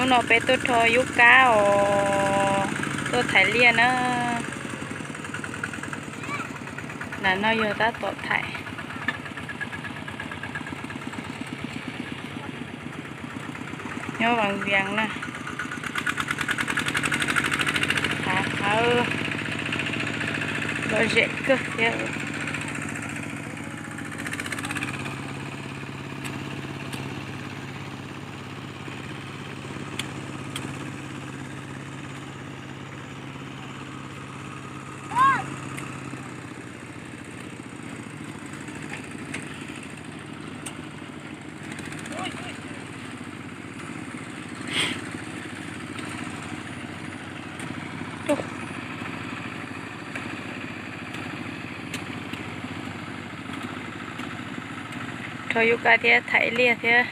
Hnub no peb tuaj rho yub kab os, tuaj thaiv liaj na. Ntawm no yog tab tom thaiv. Nyob Vaj Vias na, hav qhawv lom zem kawg thiab. Rho yub kab thiab thaiv liaj thiab.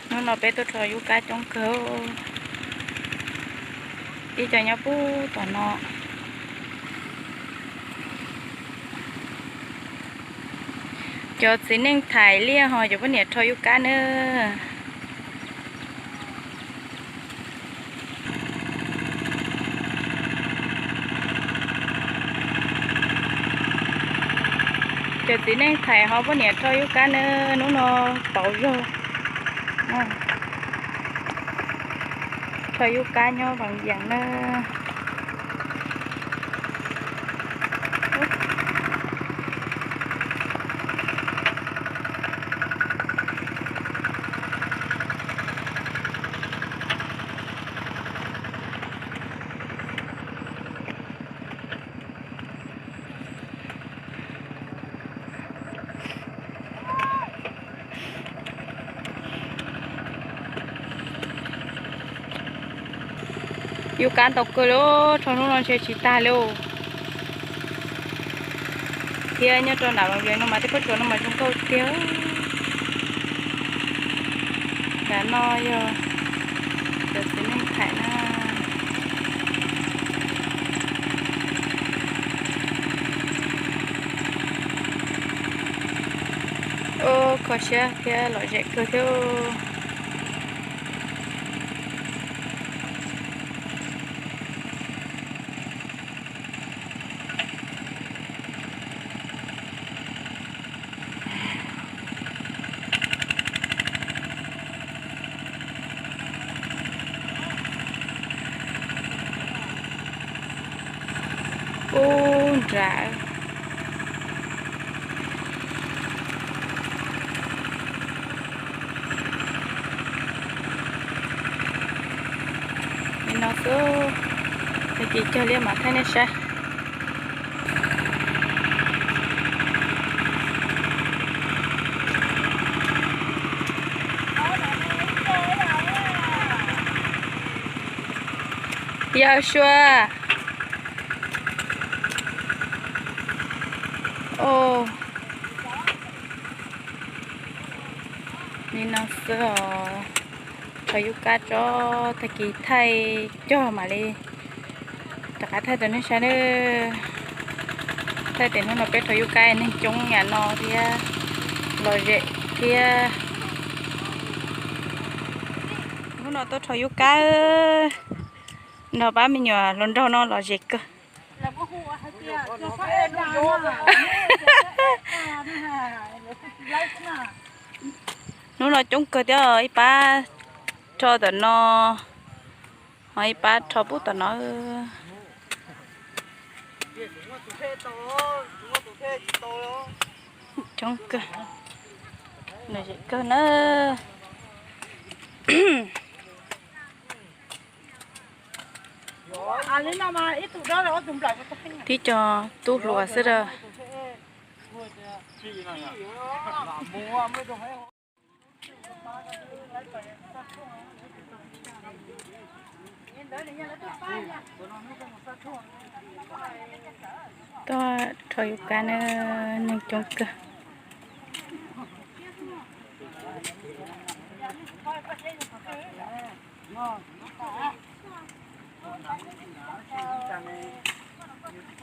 Hnub no peb tuaj rho yub kab coob kawg, ib co nyob puag tom no. Cov txiv neej thaiv liaj ho cov poj niam rho yub kab nawb. Cov txiv neej thaiv ho poj niam rho yub kab nawb, hnub no pauv zog. Rho yub kab nyob Vaj Vias nawb. Yub kab ntau kawg li, rho hnub no ntshe tsis tag li. Thiab nyob rau nram Vaj Vias no mas tej pob tsuas no mas zoo nkauj tiag. Nram no yog cov txiv neej thaiv na. Ua kho siab thiab lom zem kawg thiab. Ub nrad. Li no xwb, tag kis cog liaj mam thaij nej saib. Yog sua. Li no xwb os. Rho yub kab tso, tag kis thaij cog mam li rov qab thaij rau nej saib nawb. Thaij tias hnub no peb rho yub kab neeg coob yam no thiab, lom zem thiab. Hnub no tuaj rho yub kab nrog pab me nyuam hluas nraug no lom zem kawg. Hnub no coob kawg thiab, ib pab rho tom no, ho ib pab rho pub tom no. Coob kawg, lom zem kawg na. Tib co tub hluas xwb a. Tuaj rho yub kab na, neeg coob kawg.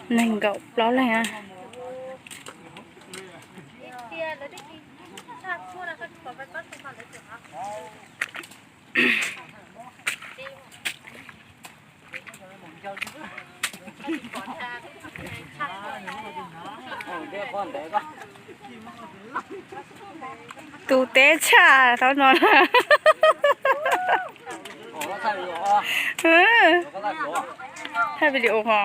Nees nkaum plaub leeg a. Tu teb tshaj thaum no. Thaij video ho.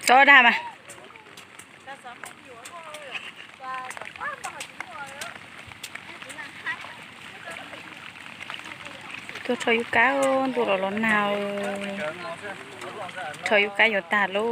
Tso dag mas. Tuaj rho yub kab, ntuj los los nag, rho yub kab yuav tag lauj.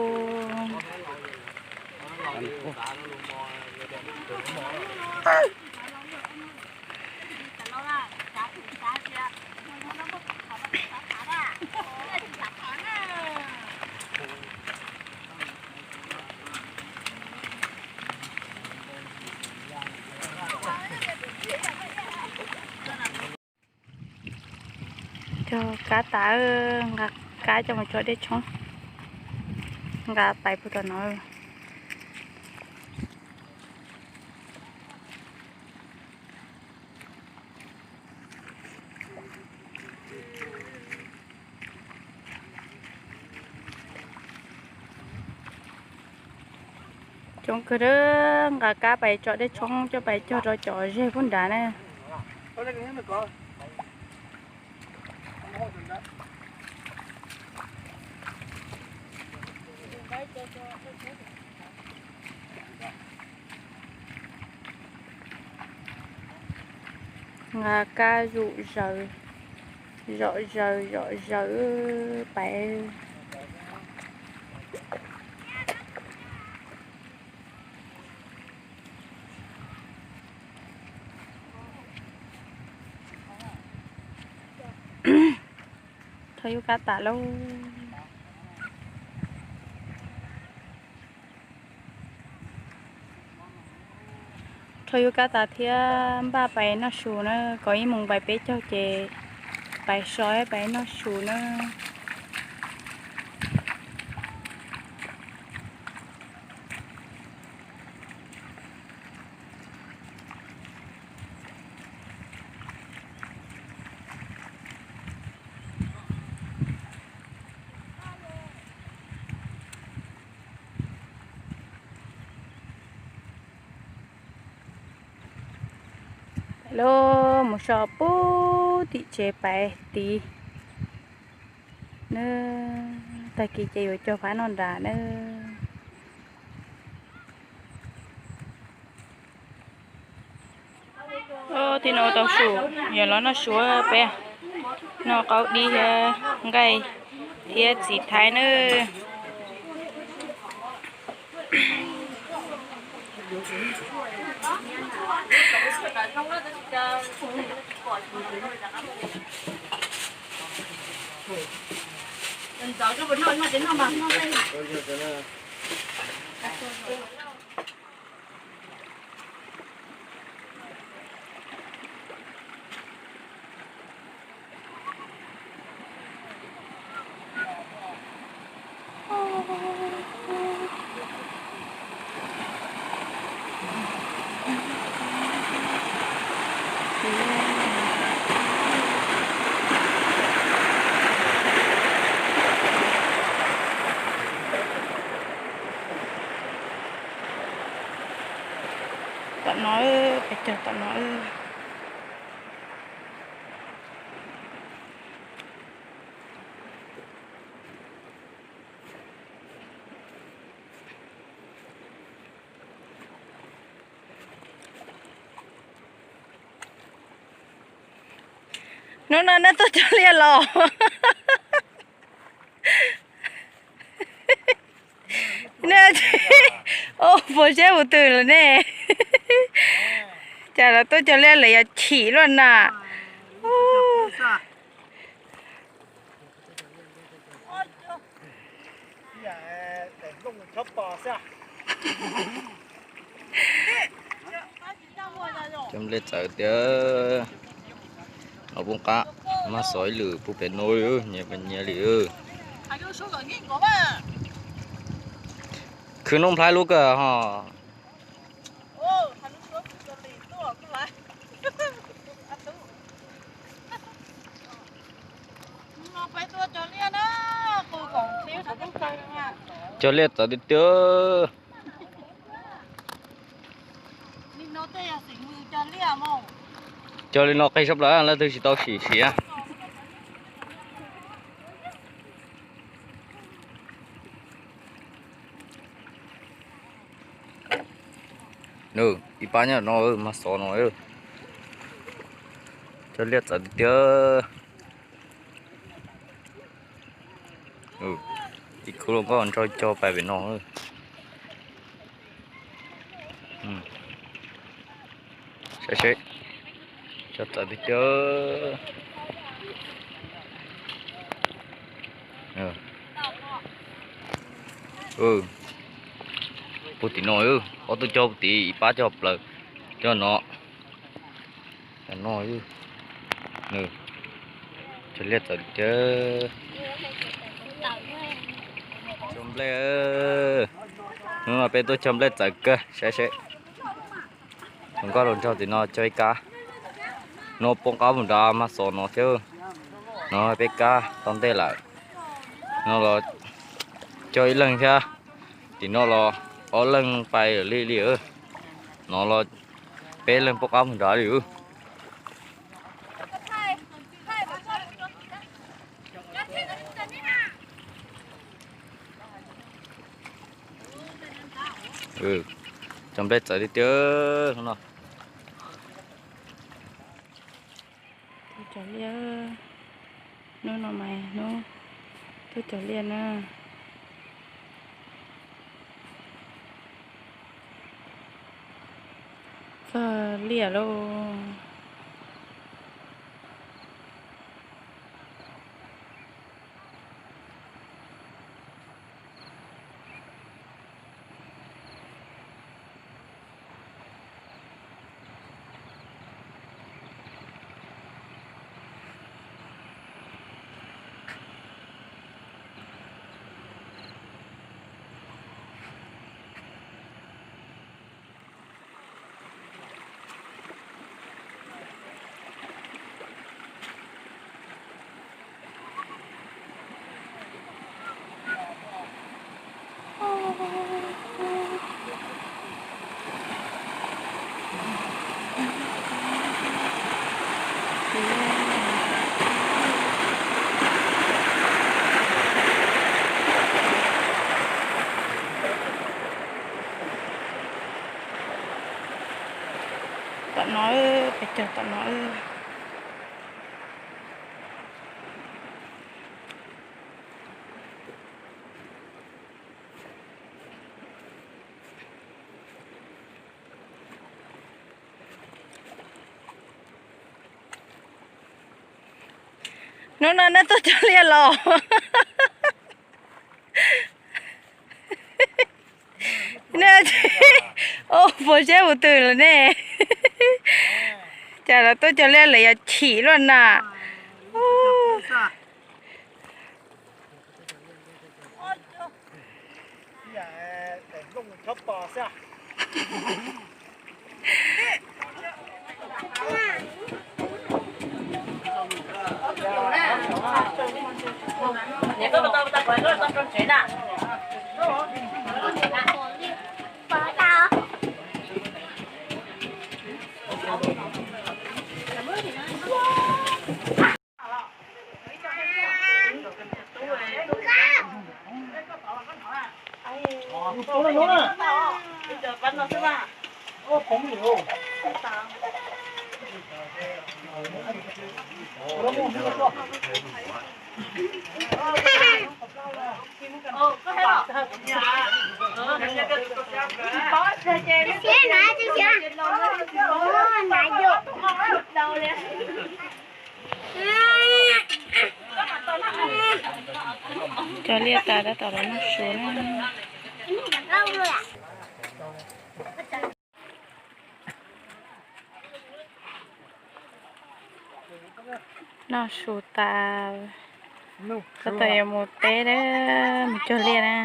Cog kab tas, nqa kab coj mus tso dej tshoob, nqa pais puag tom no. Coob kawg, nqa kab pais tso dej tshoob coj pais cog rau cov zeg puag nrad na. Nqa kab zom zaws, zom zaws zom zaws pais. Rho yub kab tas lauj. Rho yub kab tas thiab npaj pais noj su na, kom ib moos pais peb caug ces pais so pais noj su na. Los mus so puag tim tsev pais tid na. Tag kis ces yuav cog phab no nrad na. Tib no tau su, yog los noj su peb, noj qaub dib thiab nqaij thiab txiv thaib na. Tom no, peb cog tom no. Hnub no nej tuaj cog liaj los? Nej, o, puas saib mus twg lawm nej? Cas lawv tuaj cog liaj lawv yog chim luaj na. Cog nplej txawv tiag. No poob qab, mas xov ib lwm pub pem no, nyias nyias li. Khwv noob nplhaib lub kawg ho. Cog liaj txawv tiag tiag. Cog li no qig sab plaws leej twg tsis tau sim siv. Nws ib pab nyob no mas xov no. Cog liaj txawv tiag tiag. Ib khub hluas nkauj nrog cog pais pem no. Saib seb, cog txawv tiag tiag. Puag tim no, ob tug cog puag tim, ib pab cog plaws, cog no. Cog no, cog liaj txawv tiag. Cog nplej, hnub no peb tuaj cog nplej txawv kawg, saib seb. Hluas nkauj hluas nraug tim no cog ib kab. No poob qab mus nrad mas xov no thiab. No peb kab tau ntej lawm. No los cog ib leeg thiab. Tim no los ob leeg pais li li. No los peb leeg poob qab mus nrad li. Cog nplej txawv tiag tiag no. Tuaj cog liaj, hnub no mas hnub tuaj cog liaj na. Txog liaj lauj. Tom no, peb cog tom no. Hnub no nej tuaj cog liaj los? Nej, o, puas saib mus twg lawm ne? Cas lawv tuaj cog liaj lawv yog chim luaj na. Cog liaj tas tab tom los noj su na. Noj su tas, tab tom yuav mus teb na, mus cog liaj na.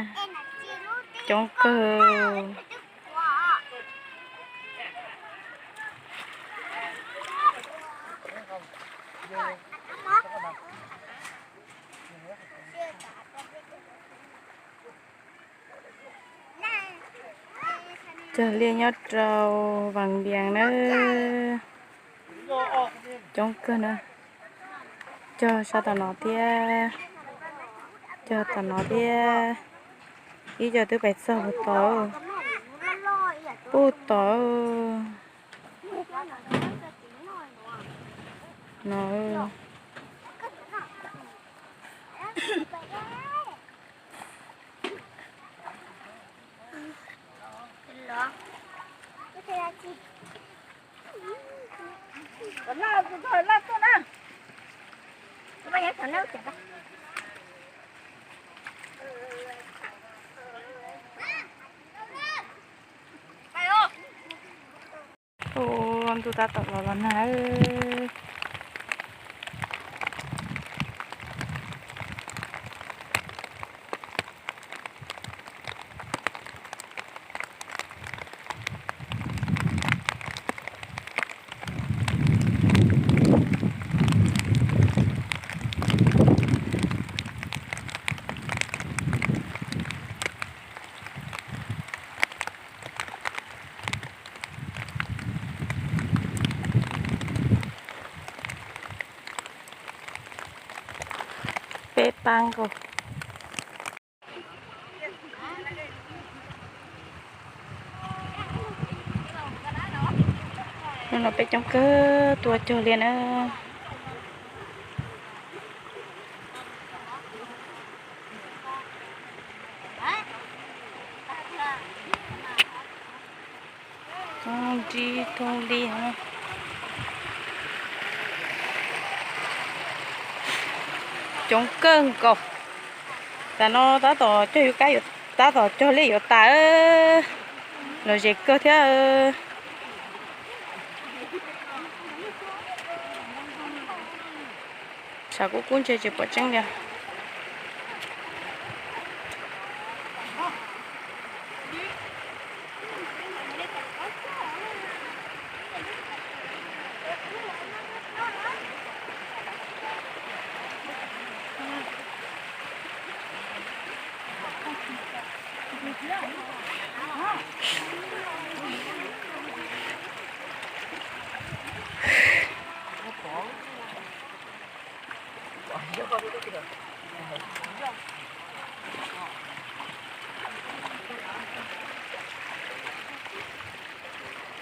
Coob kawg. Cog liaj nyob rau Vaj Vias na. Coob kawg na. Cog sab tom no thiab, cog tom no thiab. Ib co twb pais txog puag tod, puag tod no. Ua ntu tab tom los los nag. Peb pab nkaus. Hnub no peb coob kawg tuaj cog liaj na. Thoob nrib thoob li. Coob kawg nkaus. Tam no tab tom cog yuav kab, tab tom cog liaj yuav tas. Los ze kawg thiab. Tshav kub kub ntshe tsis pom tseeb li.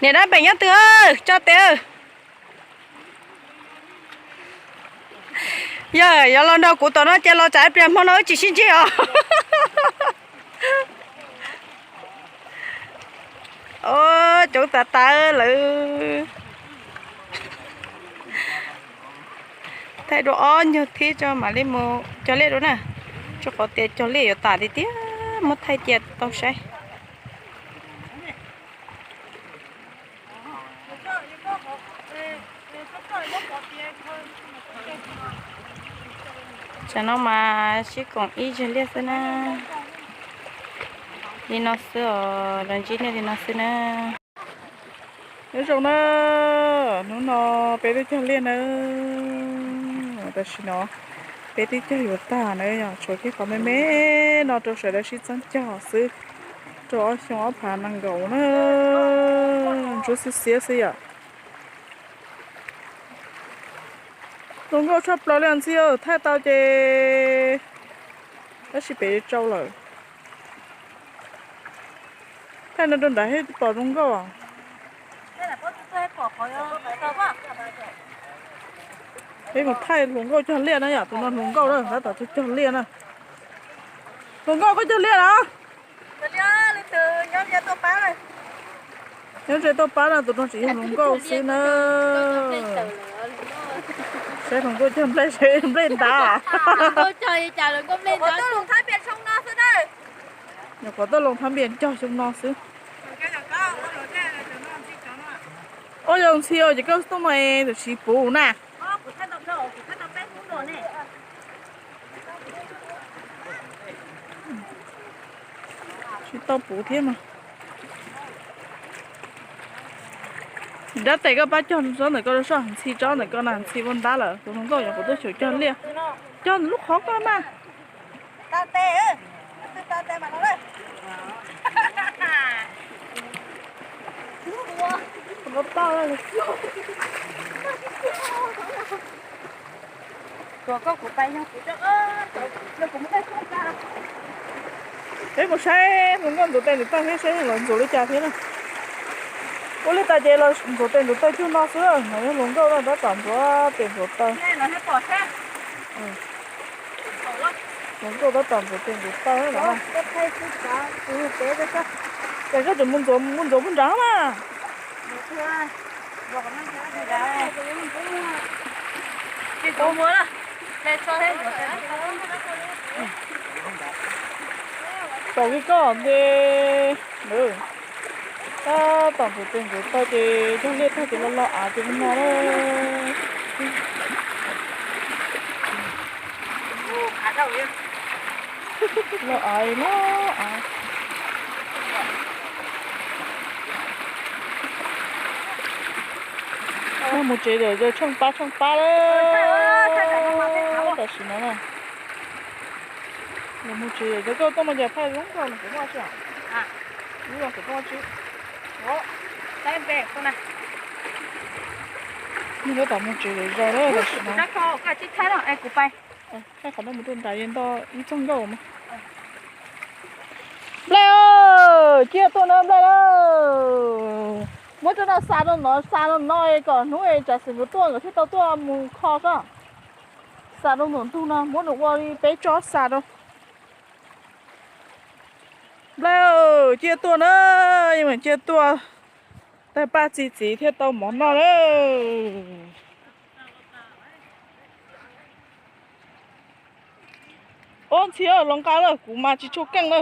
Niam dab pem nyob twg, tso tes. Yog yuav los nrog kuv tom no ces los tsam ib pliag hmo no wb tsis sib ntsib os. Coob tas tas lawm. Thaij dua ob nyuag thib tso mam li mus cog liaj dua na. Rau qhov tias cog liaj yuav tas tiag tiag, muab thaij cia tau saib. Tsam no mas sib koom ib zag liaj xwb na. Li no xwb os, los ntsib nej li no xwb na. Nyob zoo na, hnub no peb twb cog liaj na, tam sim no peb twb cog yuav tag na, yog tshuav kiag qhov me me no rau sawv daws sib txeeb cog xwb, rau ob xyoo ob phav nees nkaum na, ntsuab xiab xiab xwb yom. Zoo nkauj tshaj plaws li ntxhi, thaij tau ces tab sis pem tsau lawm. Thaij no rau nrad thiaj pom zoo nkauj. Peb mus thaij hluas nkauj cog liaj na yom, tus no hluas nkauj na, tab tom cog liaj na. Hluas nkauj koj cog liaj los? Nyob ze tuaj pab no tus no tseem yog hluas nkauj xwb na. Saib hluas nkauj cog nplej, saib nplej ntab. Nyuam qhuav tuaj loo thab npias cog xyoo no xwb. Ua yog ntxhi os, ces koj tuaj no es tam sim puv na. Tsis tau puv thiab mas. Nrab tes koj pab cog tsob ntawm koj rau soj, ntxhi tsob ntawm koj na, ntxhi ua ntab lawm, tus hluas nkauj nyuam qhuav tuaj xyaum cog liaj. Cog lub qhov koj mas. Peb mus saib hluas nkauj ntxuav tes ntxuav taw thiab, saib los ntxuav li cas thiab na. Ua li tas ces los ntxuav tes ntxuav taw cuag no xwb, no yog hluas nkauj tab tom ntxuav tes ntxuav taw. Hluas nkauj tab tom ntxuav tes ntxuav taw na. Ces koj tseem mus ntxuav, mus ntxuav puag nrad mas. Tau li koj nte. Tab tom ntxuav tes ntxuav taw ces cog liaj tag ces los los av ces mus no na. Los av los av. Mus tsev lawm, tsheej pab tsheej pab lawm tam sim no na. Los mus tsev lawm, koj tuaj mas cas thaij zoo nkauj no kuv muaj tsi. Kuv los kuv muaj tsi. Tab tom mus tsev lawm zaus lawm tam sim no. Thaij qhov no mus rau nrad, nto ib txog nkauj mas. Nplej, ciaj tuaj na Nplej na. Muab rau no xa rau no, xa rau no kom hnub tsam xwm nkawd tuaj nkawd thiaj tau tuaj mus kho koj. Xa rau ntawm ntug no, muab nws ua li peb tsob xa rau. Nplej, ciaj tuaj na, yeej meem ciaj tuaj. Tawg paj txi txiv thiaj tau mov noj na. Ob ntxhi los nqa lawm, kuv mas tsis tshua keej na.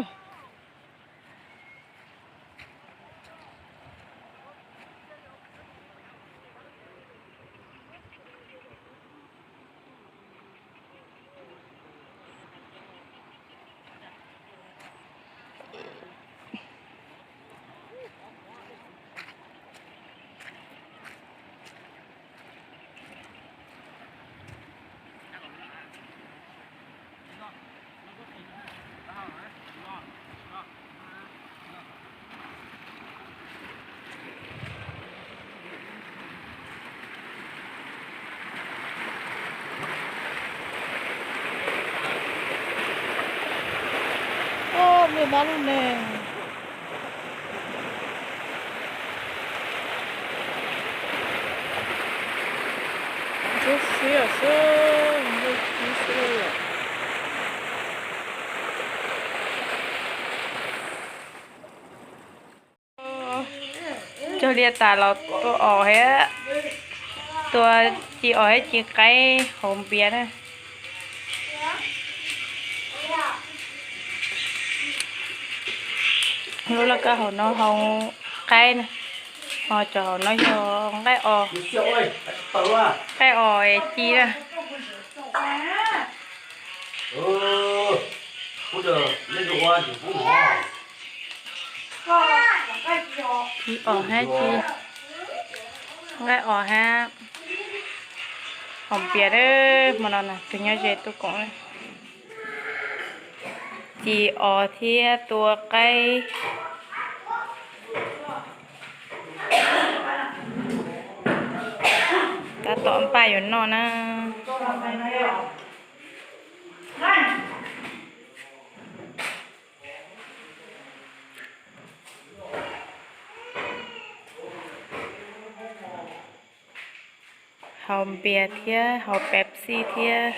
Ub, me dab lub neeg. Ntsuab xiab xwb, ntsuab xiab xwb. Cog liaj tas los tua os thiab, tua ci os thiab ci qaib hauv npias na. Lub lauj kaub hauv no hau qaib na, ho cov hauv no yog nqaij os, nqaij os ci na. Ci os hab ci, nqaij os hab hauv npias. Hmo no na tus nyob ze tuaj koom na. Ci os thiab tua qaib. Tab tom npaj yuav noj na. Hau npias thiab hau Pepsi thiab.